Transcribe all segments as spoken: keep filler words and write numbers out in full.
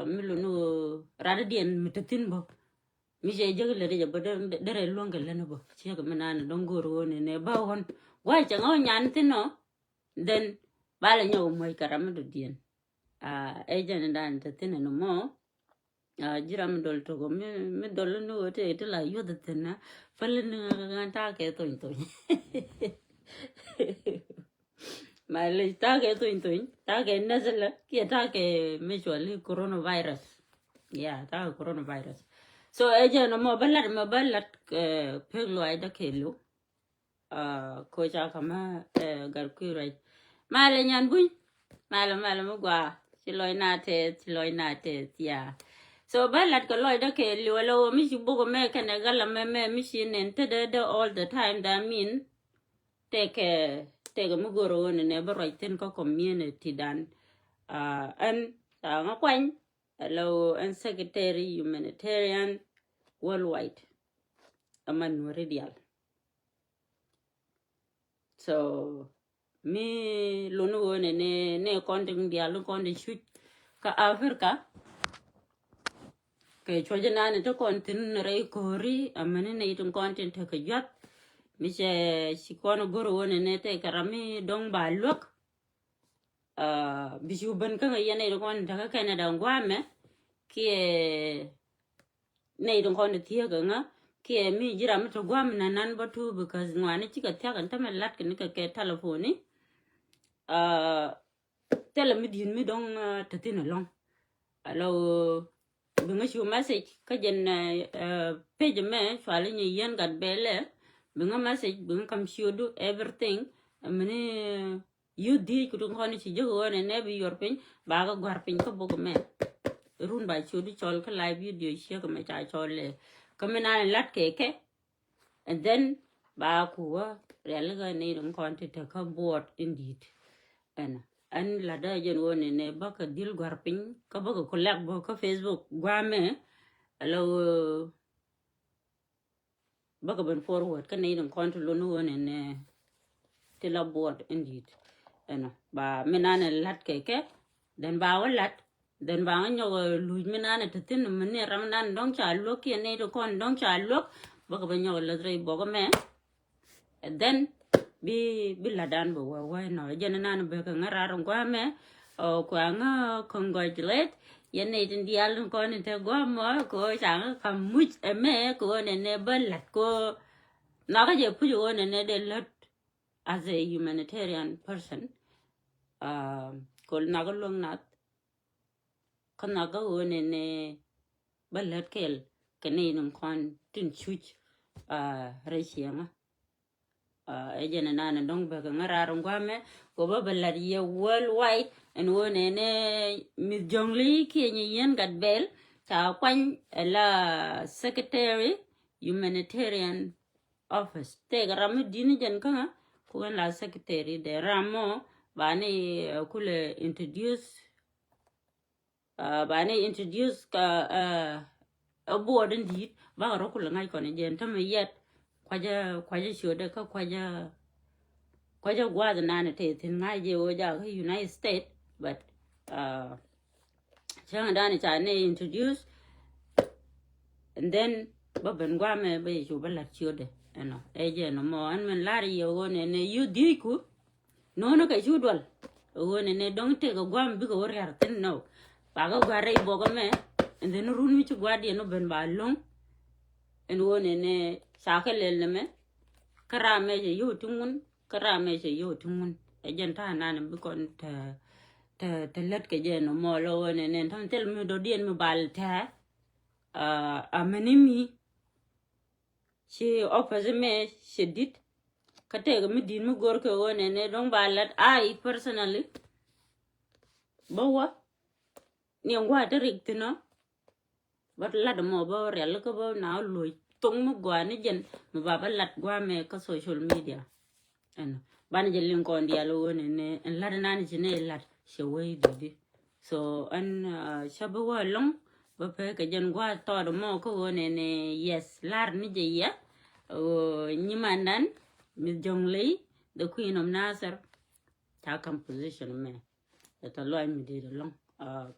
Mi luni ɣöö rat diɛn mi te thi̱n bä. Mi cɛ jek lät jɛ bä derɛ luäŋ kɛ lät ni bä. Ciek mi naan dɔ̱ŋ go̱o̱r ɣöö ni nɛ bä ɣɔn. Gua̱c cɛ ŋä nyan thi̱n ɔ. Then ba lɛ nyɔk muɔc kɛ ram mi dɔ̱diɛn. Ɛ jɛn dan te thi̱n ɛn mɔ. Ji̱ ram mi dɔl tok mi, mi dɔl ni ɣöö te ti la yuɔth thi̱n na. Päl ni ŋa ta̱a̱ kɛ thony thony. Malec, ta̱a̱ kɛ thony thony, ta̱a̱ kɛ nazala kiɛ ta̱a̱ kɛ mutually coronavirus. Yeah, ta̱a̱ kɛ coronavirus. So ɛ jɛn mɔ bä lat, mɔ bä lat pek luaacdä kɛ liw. Ko ca kamä gat kui̱ ruac. Malɛ nyan buny. Malɛ, malɛ mi gua. Ci lɔc na tɛth, ci lɔc na tɛth, yeah. So bä lat kɛ lɔcdä kɛ liw ala wä mi ci bok mɛ kɛnɛ gal mɛ, mɛ mi ci nɛn te dee dee all the time, that mean tekɛ, tekɛ mi go̱r ɣöö nɛ bä ruac thi̱n kä community dan. Ɛn ca ŋä kuany ala ɣöö ɛn secretary humanitarian worldwide. Ɛmɛ nuɔri dial. So mi luni ɣöö nɛ nɛ kɔn tin dial ni kɔn tin cuc kä Africa. Kɛ cuɔc nani ti kɔn tin rɛy ko̱ri, amäni nɛ tin kɔn tin tekɛ juath. Mi cɛ ci kɔn go̱r ɣöö nɛ nɛ tekɛ ram mi dɔ̱ŋ ba luäk. Bi cu ben kä yɛn nɛy ti kɔn tekä Canada guamɛ kiɛ nɛy ti kɔn ti thiek ŋä kiɛ mi ji̱ ram mi ti guam nanan bä tu, because ŋuani cikɛ thiak ɛn tämɛ lat kɛ ni kɛ kɛ telephone ni. Thilɛ mi di̱i̱t mi dɔ̱ŋ te thi̱n ɛlɔ̱ŋ. Ala ɣöö bi ŋä cu message kä jɛn page mɛ cuali nyi yɛn gat bɛlɛ. Bi ŋä message, bi ŋä kam ciötdu everything. Mini youth diec ku tin kɔn ci jek ɣöö nɛ nɛ bi yuɔr piny ba kɛ gua̱r piny kä bok mɛ. Run ba ciötdu cɔl kä live video ciek mɛ ca cɔl lɛ kä mi nan lat kɛ kɛ. And then ba ku wä rialikä ni rin kɔn ti te kä buɔt in dit. Ɛn ɛn lat dä jɛn ɣöö nɛ nɛ bä kɛ dhil gua̱r piny kä bä kɛ ku lɛk bä kä Facebook guamɛ. Ala ɣöö bä kɛ ben forward kä nɛy tin kɔn ti lon ɣöö nɛ nɛ ti la buɔt in dit. Ɛnɔ ba mi nanɛ lat kɛ kɛ. Then ba wä lat, then ba ŋä nyɔk luc mi nanɛ ti thin mi ni ram nan dɔ̱ŋ ca luäk kiɛ nɛy ti kɔn dɔ̱ŋ ca luäk. Bä kɛ bä nyɔk läth rɛy bɔk mɛ. And then bi, bi lat dan bä wä wä nɔ jɛn nan bä kɛ ŋä rar guamɛ. Ɔ kua ŋä congratulate yɛn nɛy tin dial kɔn in te guam mɔ ko ca ŋä kam muc ɛmɛ ko nɛ nɛ bä lat ko. Nhɔkä jɛ puc ɣöö nɛ nɛ dee lät as a humanitarian person. Ko nhɔkä luäŋ nath kä nhɔkä ɣöö nɛ nɛ bä lät kɛl kɛ nɛy ni kɔn tin cuc rɛy ciɛŋä. Ɛ jɛn ɛnan ɛ dɔ̱ŋ bɛ kɛ ŋä raar in guamɛ kɛ bä bɛ lat yɛ worldwide. Ɛn ɣöö nɛ nɛ Miss Jɔŋli kiɛ nyi yɛn gat bɛl ca kuany ɛ la secretary humanitarian office. Tëëkɛ ram mi di̱t ni jɛn käŋä ku ɛn la secretary dɛ ram mɔ ba ni kulɛ introduce. Ba ni introduce kä ɛ buɔt in di̱t bakɛ rɔ kulɛ ŋa̱c kɔn jɛn tämɛ yɛt. Kuacä, kuacä ciötdɛ kä kuacä, kuacä gua̱a̱th nanɛ tëë thi̱n ŋa̱c jɛ ɣöö jakä United States. But cäŋ dan ca ni introduce. And then bä ben guamɛ bä yɛ cu bä lat ciötdɛ. Ɛnɔ ɛ jɛ nɔ mɔ ɛn min lar yɛ ɣöö nɛ nɛ yio̱ dhiecku. No̱o̱nä kɛ cu duɔl ɣöö nɛ nɛ dɔ̱ŋ tëëkɛ guam bikɛ wä riar thi̱n nɔ. Bakɛ gua̱r rɛy buɔkä mɛ. And then run mi ci gua̱diɛn wä ben ba lo̱ŋ. Ɛn ɣöö nɛ nɛ ca kɛ lɛl nɛ mɛ. Kä ram mɛ cɛ yio̱w ti ŋun. Kä ram mɛ cɛ yio̱w ti ŋun. Ɛ jɛn ta̱a̱ nan bi kɔn tɛ, tɛ, tɛ lät kɛ jɛ nɔ mɔ lɔ ɣöö nɛ nɛ ta̱a̱ thil mi dɔ̱diɛn mi bal tɛ. A mɛni mi ci office mɛ cɛ di̱t. Kä tëëkɛ mi di̱t mi go̱r kɛ ɣöö nɛ nɛ dɔ̱ŋ ba lät a i̱ personally. Bä wä ni ŋua̱ ti rik thi̱n ɔ. Bä lat mɔ bä rialikä bä na loc thoŋ mi gɔaa ni jɛn mi ba bä lat guamɛ kä social media. Ɛn banɛ jɛ liŋ kɔn diaal ɣöö nɛ nɛ ɛn lat nan ci nɛ lat cɛ wee didi. So ɛn cä bi wä loŋ bä pekɛ jɛn gua̱a̱ thɔɔt mɔ kä ɣöö nɛ nɛ yes lar ni jɛ yɛ. Nyimandan Miss Jonglei, the queen of Nasir. Ca kam position mɛ. Ɛ tɔ lɔc mi dit ɛlɔŋ.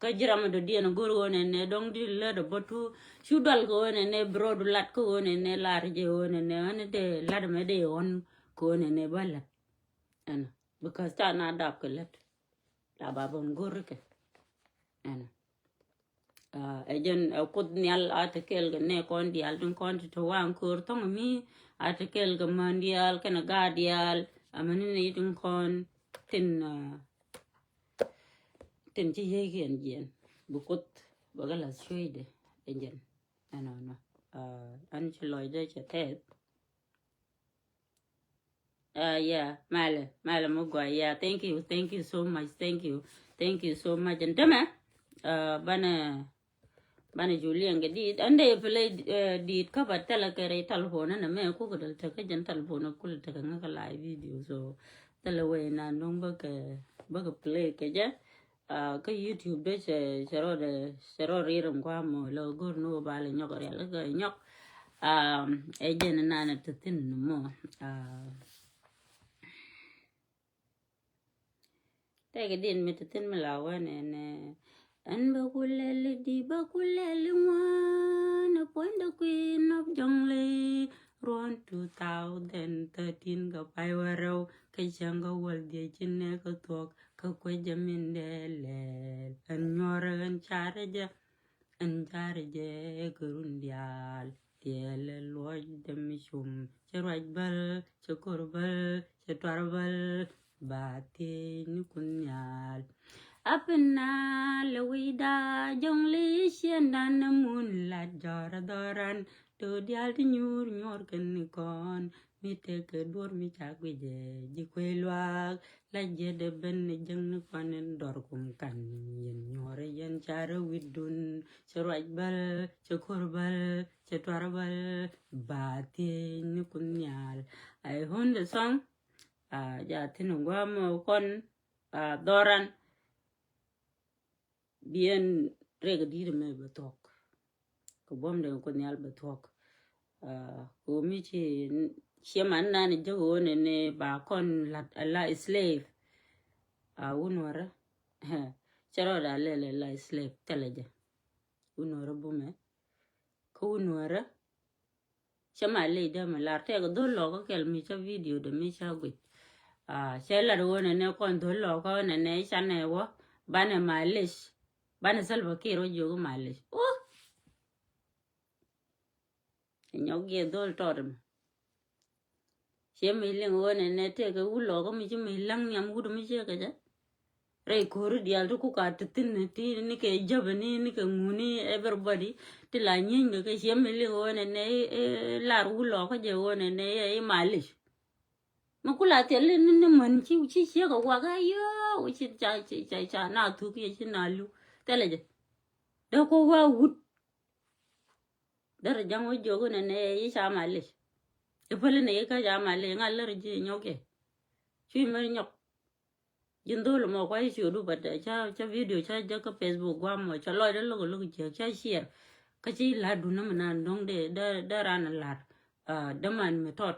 Kä ji̱ ram mi dɔ̱diɛn go̱r ɣöö nɛnɛ dɔ̱ŋ di lät ɛ bä tu cu dual kɛ ɣöö nɛnɛ bi rɔɔdu lat kä ɣöö nɛnɛ lar jɛ ɣöö nɛnɛ ɣän dee lat mɛ dee ɣɔn kɛ ɣöö nɛnɛ bä lät. Ɛnɔ because ca na dap kɛ lät la ba bä go̱r kɛ. Ɛnɔ ɛ jɛn ɛ Kuoth Nhial a te kɛɛl kɛ nɛ kɔn diaal tin kɔn ti te waŋ köör thɔŋ mi a te kɛɛl kɛ män diaal kɛnɛ gaat diaal. Amäni ni tin kɔn tin tin ci yiëëkiɛn jiɛn bi Kuoth bɛ kɛ lath cuëëcdɛ. Ɛ jɛn ɛnɔnɔ an ci lɔcdɛ cɛ tɛth. Uh, yeah, malɛ malɛ mi gɔaa. Yeah, thank you, thank you so much, thank you, thank you so much. Ɛn tämɛ uh, banɛ banɛ Julian kɛ dit ɛn dee play uh, dit kä ba thilɛ kɛ rɛy telephone ɛn ɛmɛ kukɛ dal tekä jɛn telephone kulɛ tekä ŋä kɛ live video. So thilɛ wee na nuŋ bä kɛ bä kɛ play kɛ jɛ. Kä YouTube dee cɛ cɛ rɔ dee cɛ rɔ rir in guam mɔ lɛ go̱r ni wä ba lɛ nyɔk rial kɛ nyɔk. Ɛ jɛn nan te thin ni mɔ. Tɛk din mi te thin mi la wä nɛ nɛ. Ɛn bä ku lɛli di bä ku lɛli ŋuan ɛ puɔ̱ny dɛ kui̱ nɔp jɔŋ lɛ ruɔn two thousand thirteen kɛ pay wä rɛw kɛ cäŋ kɛ wäl dhiec ci nɛ kɛ thuɔk. Kä kuecä min dee lɛl ɛn nyuɔrä ɛn carä jɛ. Ɛn carä jɛ kɛ run diaal. Tiɛɛlɛ luɔc dämi cum cɛ ruac bäl cɛ kor bäl cɛ tuar bäl. Ba thiec ni kun nhial. Apina lɛ wi̱i̱da jɔŋli ciɛndan mun lat jɔrä dhɔran. To̱ diaal ti nyuur nyuɔr kɛn ni kɔn mi tekɛ duɔr mi ca guicɛ ji̱ kuec luaak. La jiɛtdɛ ben ni jäŋni kɔn in dɔr kum kan yɛn nyuɔrɛ yɛn carɛ wi̱dun. Cɛ ruac bäl cɛ kor bäl cɛ tuar bäl. Ba thiec ni kun nhial. I own the song. Ja thin guam kɔn dhɔran. Biɛn rek di̱t mɛ bɛ thuɔ̱k. Kɛ buɔ̱m den Kuoth Nhial bɛ thuɔ̱k. Kɛ mi ci ciɛ man nan jek ɣöö nɛnɛ ba kɔn lat a la slave. A wun wärä cɛ rɔɔda lɛl a la slave thilɛ jɛ. Wun wärä bumɛ kä wun wärä. Cä ma ley dee mi lar tɛk dhol lɔkä kɛl mi cä video dee mi cä guic. Cɛ lat wä nɛnɛ kɔn dhol lɔkä nɛnɛ canɛ wä banɛ malish. Banɛ Salva Kiir wä jiök malish. Uh! Nyɔk giɛ dhol tɔt mi. Ciɛ mi liŋ wä nɛnɛ tɛk wä lɔkä mi ci mi laŋ nhiam wut mi ciɛ kɛ jɛ. Rɛy ko̱ri diaal ti kuk a ti thi̱n ti ni kɛ jäp ni ni kɛ ŋuni everybody ti la nyieeny kɛ kɛ ciɛ mi liŋ wä nɛ nɛ lar wulɔ kä jɛ wä nɛ nɛ i malic. Mi kula thiɛl ni ni män ci ci ciek a wak a yo ci ca ci ca ca na thuk yɛ ci na lu thɛlɛ jɛ. Dee ko wa wut. Derɛ ja̱ŋ wä jiök inɛ nɛ yi ca malic. I̱ päli nɛ yi kä ca malic ŋa̱ lär ji̱ nyɔk kɛ. Cui̱ mär nyɔk. Ji̱n dho̱l mɔ kuay ciötdu but ca ca video ca jäk kä Facebook guam mɔ ca lɔcdä lo̱k lo̱k jiäk ca share. Kä ci la̱tdu nä mi nan do̱ŋ dee dee ran la̱t. Däman mi tɔt.